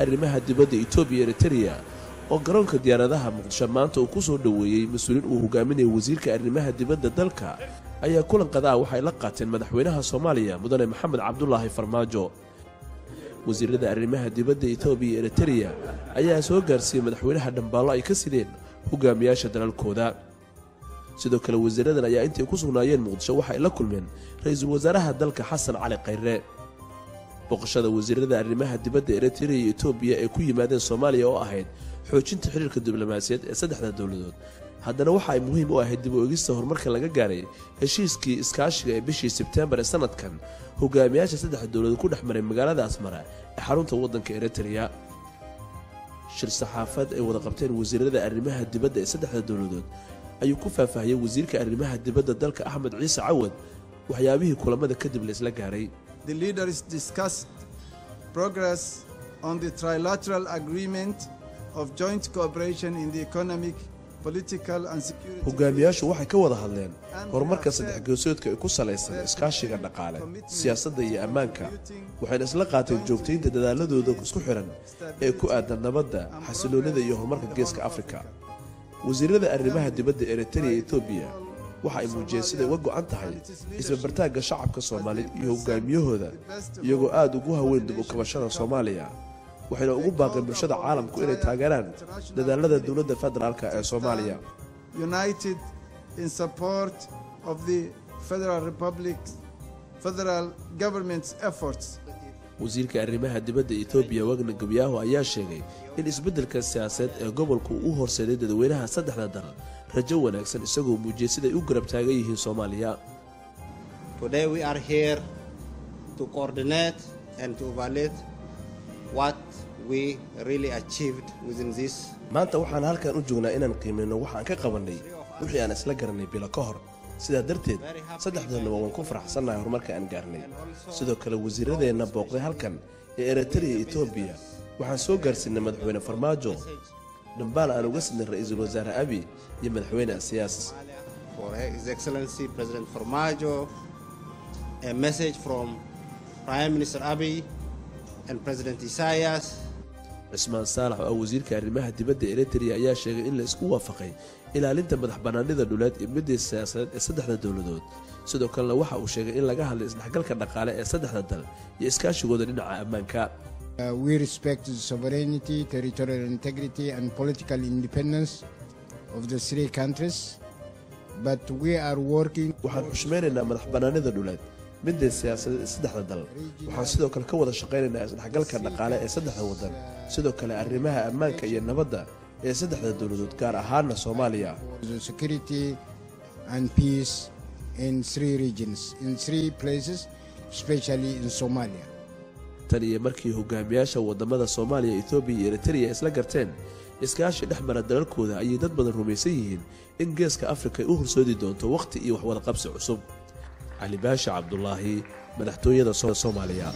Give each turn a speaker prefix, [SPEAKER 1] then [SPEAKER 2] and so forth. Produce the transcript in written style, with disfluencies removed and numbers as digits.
[SPEAKER 1] Arrimaha dibadda Itoobiya, Eritrea oo garoonka diyaaradaha Muqdisho maanta uu ku soo dhoweeyey mas-uuliin uu hogaaminaya wasiirka arrimaha dibadda dalka ayaa kulan qadaa waxay la qaateen madaxweynaha Soomaaliya, Mudane Maxamed Cabdulaahi Farmaajo. Wasiirada arrimaha dibadda Itoobiya iyo Eritrea ayaa soo gaarsiiyey madaxweynaha dhambaallo ay ka sideen hogaamiyaasha dalalkooda. Sidoo kale wasiiradan ayaa intay ku sugnaayeen Muqdisho waxay la kulmeen ra-iisul wasaaraha dalka, Xasan Cali Khayre. Boqoshada wasiirada arrimaha dibadda Eritrea iyo Itoobiya ay ku yimaadeen Soomaaliya oo ahayd xoojinta xiriirka diblomaasiyaed ee saddexda dowladood, haddana waxa ay muhiim u ahayd dib u egista horumarka laga gaaray heshiiskii iskaashiga ee bishii Sebteembar ee sanadkan hogaamiyaasha saddexda dowladood ku dhex maray magaalada Asmara ee xarunta waddanka Eritrea. Shir saxaafad ay wada qabteen wasiirada arrimaha dibadda ee saddexda dowladood ayuu ku faahfaahiyey wasiirka arrimaha dibadda dalka, Axmed Ciise Cawad, waxyaabihii kulamada kadib la isla gaaray.
[SPEAKER 2] The leaders discussed progress on the trilateral agreement of joint cooperation in the economic, political and security.
[SPEAKER 1] Hogaamiyaashu waxay ka wada hadleen horumarka saddex geesoodka ee ku salaysan iskaashiga dhaqaale, siyaasadda iyo ammaanka, waxayna isla qaateen joogtaynta dadaaladooda isku xiran ee ku aadan nabadda, xasiloonida iyo horumarka Geeska Afrika. Wasiirada arrimaha dibadda Eritrea iyo Etoobiya waxa ay muujiyeen siday uga go'an tahay isbarbartaagga shacabka Soomaaliya iyo hogaamiyahooda, iyagoo aada ugu haweyn dib u kabashada Soomaaliya, waxayna ugu baaqeen bulshada caalamku inay taageeraan dadaalada dowladda federaalka ee Soomaaliya.
[SPEAKER 2] United in support of the Federal Republic, federal government's efforts.
[SPEAKER 1] Wasiirka arrimaha dibadda Etoobiya, Wagna Gabyaho, ayaa sheegay in isbeddelka siyaasadeed ee gobolku uu horseeday dadweynaha saddexda dal rajo wanaagsan, isagoo muujiyey siday u garab taagan yihiin Soomaaliya.
[SPEAKER 3] Today we are here to coordinate and to evaluate what we really achieved within this.
[SPEAKER 1] Maanta waxaan halkan u joognaa inaan qiimayno waxaan ka qabannay wixii aan isla garanay bilo ka hor. Sidaa darteed saddexdoodnaba waan ku faraxsannahay horumarka aan gaarnay. Sidoo kale wasiiradeenna booqday halkan ee Eritrea iyo Etoobiya waxaan soo gaarsiinay madaxweyne Farmaajo dhambaal aan uga sidnay ra-iisul wasaare Abi iyo madaxweyne Asiyaas.
[SPEAKER 3] For His Excellency President Farmajo, a message from Prime Minister Abiy and President Isaias.
[SPEAKER 1] Cismaan Saalax oo ah wasiirka arrimaha dibadda Eritrea ayaa sheegay in la isku waafaqay ilaalinta madax bannaanida dhuleed iyo midii siyaasadeed ee saddexda dowladood. Sidoo kalena waxa uu sheegay in laga hadlay isdhexgalka dhaqaale ee saddexda dal iyo iskaashigooda dhinaca ammaanka.
[SPEAKER 4] We respect the sovereignty, territorial integrity, and political independence of the three countries, but we are working.
[SPEAKER 1] Waxaan xushmaynaynaa madax bannaanida dhuleed, midda siyaasadeed ee saddexda dal. Waxaan sidoo kale ka wada shaqaynaynaa isdhexgalka dhaqaale ee saddexda waddan, sidoo kale arrimaha ammaanka iyo nabadda ee saddexda dowladood, gaar ahaana Soomaaliya.
[SPEAKER 4] The security and peace in three regions, in three places, especially in Somalia.
[SPEAKER 1] Tan iyo markii hogaamiyaasha wadamada Soomaaliya, Etoobiya iyo Eritrea isla garteen iskaashi dhex mara dalalkooda ayay dad badan rumaysan yihiin in Geeska Afrika ay u horsoodi doonto wakhti iyo waxwada qabsi cusub. Cali Baashi Cabdulaahi, madaxtooyada Soomaaliya.